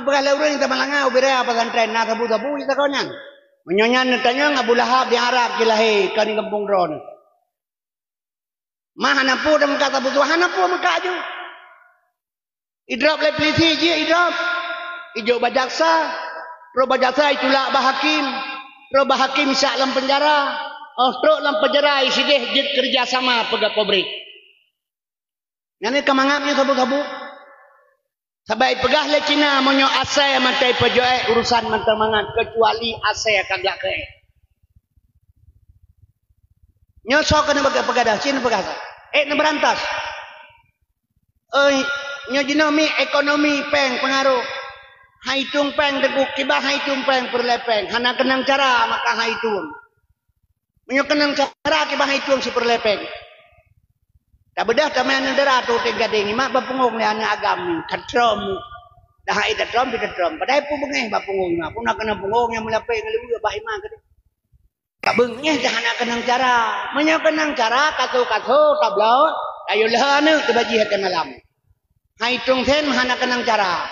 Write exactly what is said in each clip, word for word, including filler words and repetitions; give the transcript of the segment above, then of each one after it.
Peugah lé ureuëng nyang tamalanga ubira pesantren na sabu-sabu jih takon nyan. Meunyoe nyan neutanyong Abu Lahab di Arab jilahé kon di gampông droeneuh. Ma hana peue dan meukat sabu-sabu, hana peue meukat ju. Idrop lé polisi jih idrop. Ijok bak jaksa. Troh bak jaksa itulak bak hakim. Troh bak hakim isak lam penjara. Oh trok lam penjara isideh jeuet kerja sama peugah pabrik. Nyan ka mangat nyoe sabu-sabu. Sabab ipeugah lé Cina meunyoe asai mantong ipeujeuet urusan mantong mangat keucuali asai ka glak keu ék. Nyoe soe keuneuk peugah, peugah dah, Cina peugah dah. Ék neubeurantas. Oi, nyoe jinoe mi ekonomi péng peungaroh. Hai tueng péng teupeu kiban hai tueng péng peureulée péng. Hana keunong cara maka hai tueng. Meunyoe keunong cara kiban hai tueng sipeureulée péng. Tabeudôh tamé aneuk dara tu teugadeng imat bak punggong lé aneuk agam ni, tatrom. Dah hai tatrom pi tatrom. Padahai pun beungéh bak punggong imat. Pun na keunong punggong nyang meulapéh ngon leuweue bah imat keudeh. Ka beungéh dah hana keunong cara. Meunyoe keunong cara kaso-kaso tabloe, kayu leuha aneuk teubaji hate malam. Hai tueng sen hana keunong cara.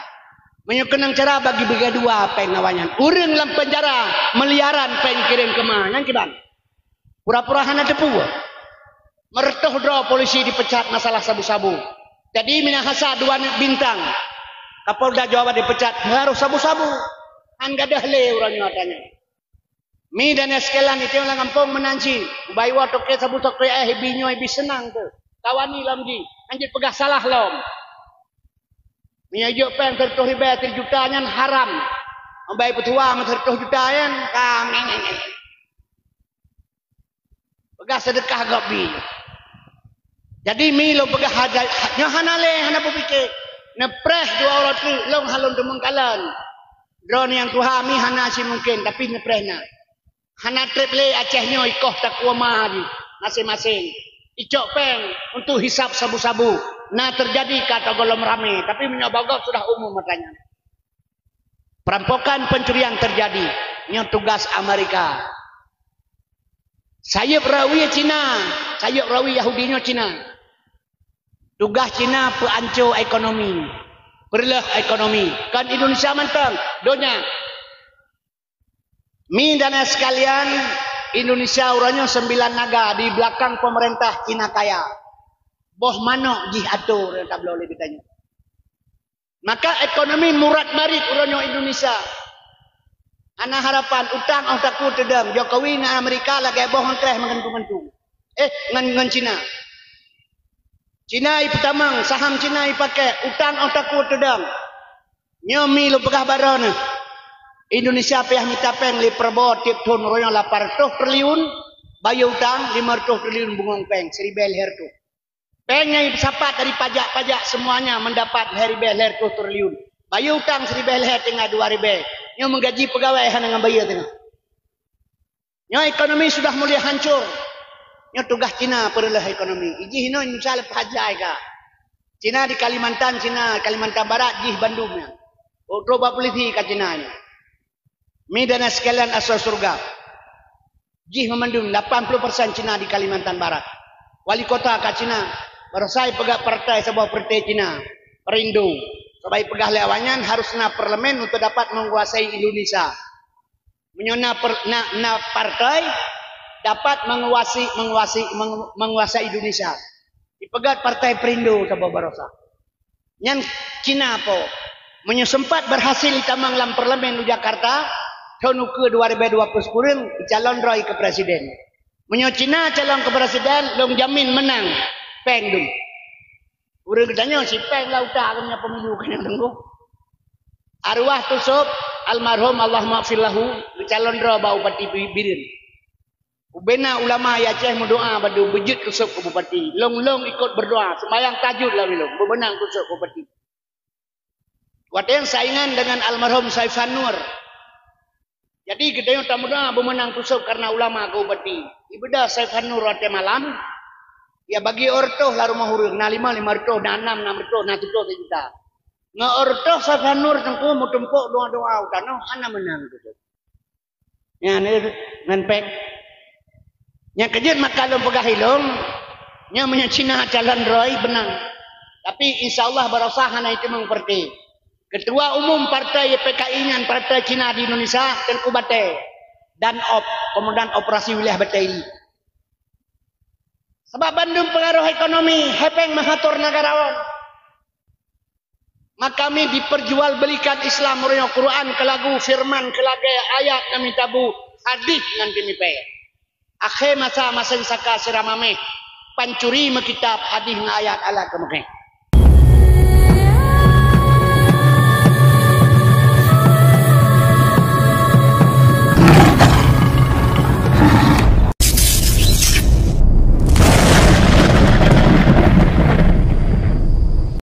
Meunyoe keunong cara bagi beugadua péng awaknyan. Ureuëng lam penjara miliaran péng kirém keuma nyan kiban. Pura-pura hana teupeu. Meureutoh droe polisi dipecat masalah sabu-sabu. Jadi Minahasa dua aneuk bintang Kapolda Jawa Barat dipecat harôh sabu-sabu. Han gadôh lé uroe nyoe ata nyan. Mi dan sekalian itu lam gampông meunan cit. Ubak iwoe toke sabu toke eh ibi nyoe ibi seunang tu. Kawani lom jih. Hanjeuet peugah salah lom. Meunyoe jok péng seratus ribèe sijuta nyan haram. Ambai peutuwa meuseuratus juta nyan ka. Peugah seudeukah gob bi. Jadi mi lôn peugah haja nyoe hana lé hana beupike. Neupreh dua uroe teuk lôn halôn teumeung kalon. Droeneuh nyang tuha mi hana simungken tapi neupreh na. Hana treb lé Aceh nyoe ikoh takue ma jih maséng-maséng. Icok péng untuk hisab sabu-sabu. Na teujadi ka tagolom ramé tapi meunyoe bagob sudah umum ata nyan. Perampokan pencurian terjadi. Nyoe tugas Amerika. Sayeup rawi Cina, sayeup rawi Yahudi nyoe Cina. Tugas Cina peuanco ekonomi, peureuloh ekonomi. Kon Indonesia mantong, donya. Mi dan sekalian, Indonesia uroe nyoe sembilan naga di belakang pemerintah Cina kaya. Boh manok jih ato tabloe lé geutanyoe. Maka ekonomi murat marit uroe nyoe Indonesia. Hana harapan utang oh takue teudong. Jokowi ngon Amerika lagée boh ngon kreh meugantung-gantung. Eh, ngon, ngon Cina. Cina ipeutamong, saham Cina ipakai, utang oh takue teudong. Nyoe mi lôn peugah baroe neuh. Indonesia payah mita péng lé Prabowo tiep thon uroe nyoe lapan ratus triliun, bayeue utang lima ratus triliun bungong péng siribée lhée reutôh. Péng nyang ipeusapat dari pajak-pajak semuanya mendapat lhée ribée lhée reutôh triliun. Bayeue utang siribée lhée teungoh dua ribée. Nyoe meugaji peugawée hana ngon bayeue teungoh. Nyoe ekonomi sudah mulai hancur. Nyoe tugas Cina peureuloh ekonomi. Ijih inoe Indonesia leupah jai ka. Cina di Kalimantan, Cina Kalimantan Barat jih bandum nyan. Oh, trok bak polisi ka Cina nyoe. Mi dan sekalian asoe syeuruga. Jih meumandum lapan puluh persen Cina di Kalimantan Barat. Wali kota ka Cina, barosa ipeugah partai saboh partai Cina, Perindo. Sabab ipeugah lé awaknyan harus na parlemen untuk dapat menguasai Indonesia. Meunyoe na, per, na, na partai dapat menguasai, menguasai, mengu- menguasai Indonesia. Ipeugah partai Perindo saboh barosa. Nyan Cina po. Meunyoe sempat berhasil itamong lam parlemen u Jakarta, thon ukeue dua ribée dua puluh sikureueng, icalon droe keu presiden. Meunyoe Cina calon keu presiden, lôn jamin meunang. Péng dum. Ureuëng geutanyoe si péng lam utak geutanyoe pemilu keuneuk teunggu. Arwah Tusop, almarhum Allahumma lahu, geucalon droe bak Bupati Bi- Bireuen. Ubena ulama i Aceh meudoa badu beujeuet Tusop keu bupati. Long-long ikot berdoa, sembahyang tahajud lam ilong, beumeunang Tusop keu bupati. Watée saingan dengan almarhum Saifan Nur. Jadi geutanyoe tameudoa beumeunang Tusop karena ulama keu bupati. Ibeudôh Saifan Nur watée malam, ya bagi ôr toh lam rumoh ureuëng, na lima, lima reutôh, na enam, enam reutôh, na tujoh sijuta. Ngon ôr toh Saifan Nur teungku meutumpok doa-doa u tanoh hana meunang Tusop. Nyan, eh, ngon péng. Nyang keujeuet maka lôn peugah ilong, nyan meunyoe Cina calon droe beunang. Tapi insya Allah barosa hana iteumong peureuté. Ketua Umum Partai P K I nyan, Partai Cina di Indonesia, Teuku Batée, Danop, Komandan Operasi Wilayah Batée Ili. Sabab bandum peungaroh ekonomi, hepeng meuhator nagarawan. Maka mi diperjualbelikan Islam meureunoe Quran keu lagu, firman keu lagée, ayat nami tabu, hadih ngan timipée. Akhé masa maséng saka sira maméh, pancuri meukitab, hadih ngon ayat alat keumeukhé.